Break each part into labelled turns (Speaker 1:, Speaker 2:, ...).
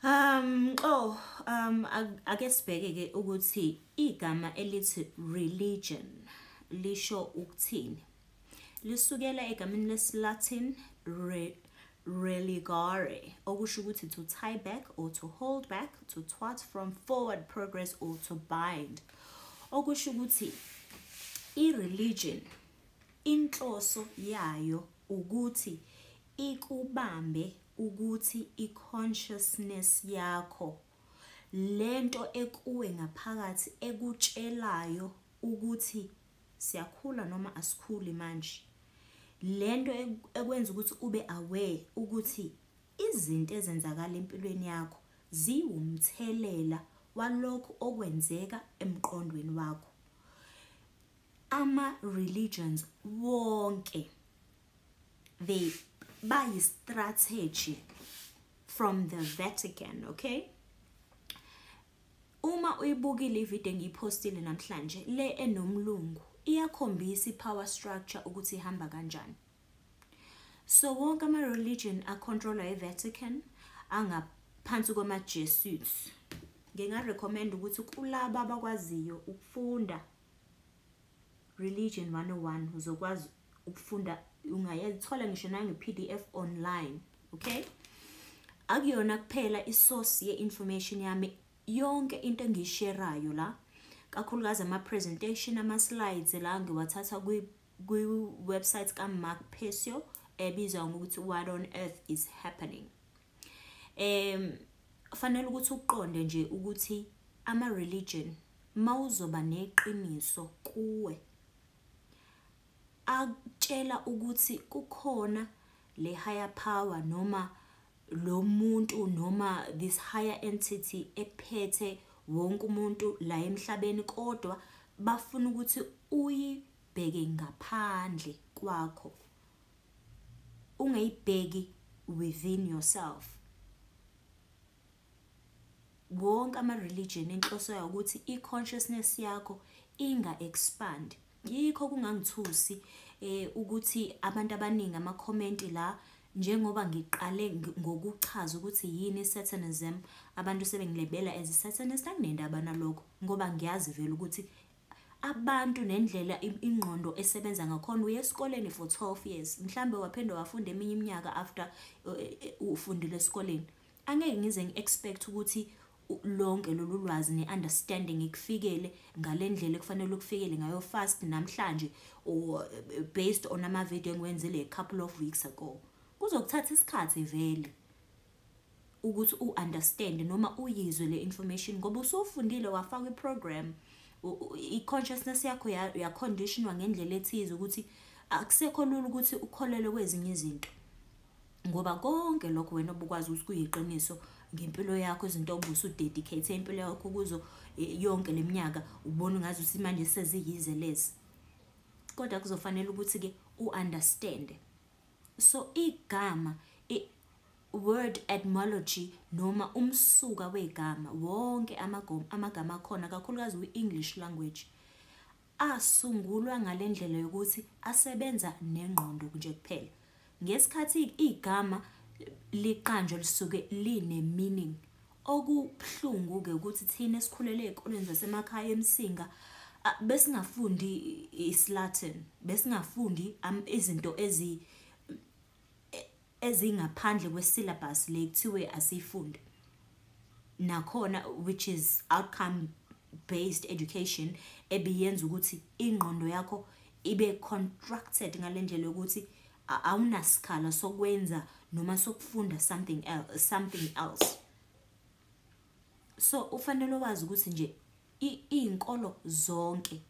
Speaker 1: Oh, ake sibheke ke ukuthi igama elithi religion lisho ukuthini. Lisukela egameni lesiLatin re religare, okusho ukuthi to tie back or to hold back, to thwart from forward progress or to bind. Okusho ukuthi i-religion inhloso yayo ukuthi ikubambe, ukuthi i-consciousness yakho, lento ekuwe ngaphakathi ekutshelayo ukuthi siyakhula noma asikhuli manje, lento ekwenza ukuthi ube aware ukuthi izinto ezenzakala empilweni yakho ziwumthelela walokhu okwenzeka emqondweni wakho. Ama-religions wonke, they bayi-strategy from the Vatican, okay? Uma uyibukile ivideo engiyiphostile namhlanje le enomlungu, iyakhombisa i-power structure ukuthi ihamba kanjani. So wonke ama-religion a-controlwa i-Vatican, angaphansi kwama-Jesuits. Nginga-recommend ukuthi kulaba abakwaziyo ukufunda Religion 101, uzokwazi ukufunda, ungayithola ngisho nange-PDF online, okay? Akuyona kuphela i-source ye-information yami. Yonke into engiyisherayo la, kakhulukazi ama-presentation, ama-slides la, ngiwathatha kwi-website ka-Mark Pesio ebizwa ngokuthi What on Earth is Happening. Fanele ukuthi uqonde nje ukuthi ama-religion, mawuzoba neqiniso kuwe, akutshela ukuthi kukhona le higher power noma lo muntu noma this higher entity ephethe wonke umuntu la emhlabeni, kodwa bafuna ukuthi uyibheke ngaphandle kwakho, ungayibheki within yourself. Wonke ama-religion inhloso yawo ukuthi i-consciousness yakho inga-expand. Yikho kungangithusi ukuthi abantu abaningi ama-comment la, njengoba ngiqale ngokuchaza ukuthi yini i-Satanism, abantu sebengilebela as i-Satanist. Anginendaba nalokho ngoba ngiyazi vele ukuthi abantu nendlela ingqondo esebenza ngakhona. Uye esikoleni for 12 years, mhlambe waphinde wafunda eminye iminyaka after ufundile esikoleni, angeke ngize ngi-expect ukuthi lonke lolu lwazi ne-understanding ikufikele ngale ndlela ekufanele ukufikele ngayo fast namhlanje or based on ama-video engiwenzile a couple of weeks ago. Kuzokuthatha isikhathi vele ukuthi u-understand noma uyizwe le information ngoba usufundile, wafakwa i-program, i-consciousness yakho ya-conditionwa ngendlela ethize ukuthi akusekho lula ukuthi ukholelwe kwezinye izinto, ngoba konke lokho wena obukwazi ukuthi kuyiqiniso ngempilo yakho, izinto obusu-dedicate impilo yakho kuzo yonke leminyaka, ubona ungazi ukuthi manje seziyize lezi. Kodwa kuzofanele ukuthi-ke u-understand. So igama, word etymology noma umsuka wegama, wonke amagama akhona, kakhulukazi kwi-English language, asungulwa ngale ndlela yokuthi asebenza nengqondo nje kuphela. Ngesikhathi igama liqanjwa lisuke line-meaning. Okubuhlungu-ke ukuthi thina esikhulele ey'kolweni zasemakhaya eMsinga besingafundi isiLatin, besingafundi izinto ezingaphandle kwe-syllabus le kuthiwe asiyifunde nakhona, which is outcome based education, ebiyenza ukuthi ingqondo yakho ibe contracted ngale ndlela yokuthi awunasikhala sokwenza noma sokufunda something else, something else. So ufanele wazi ukuthi nje iy'nkolo zonke,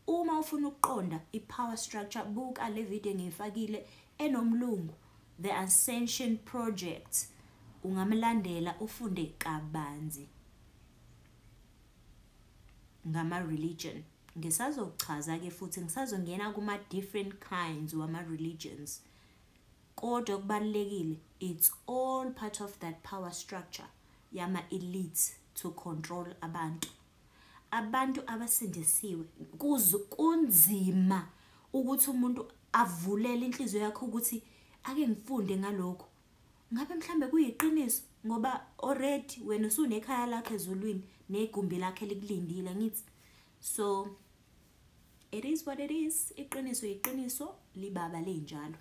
Speaker 1: uma ufuna ukuqonda i-power structure, buka le video engiyifakile enomlungu, The Ascension Project. Ungamlandela ufunde kabanzi ngama-religion. Ngisazochaza-ke futhi ngisazongena kuma-different kinds wama-religions, kodwa okubalulekile, it's all part of that power structure yama-elites to control abantu. Abantu abasindisiwe, kunzima ukuthi umuntu avulele inhliziyo yakhe ukuthi ake ngifunde ngalokho, ngabe mhlambe kuyiqiniso. Ngoba already wena usunekhaya lakhe ezulwini negumbi lakhe likulindile, ngithi. So it is what it is. Iqiniso yiqiniso, libaba linjalo.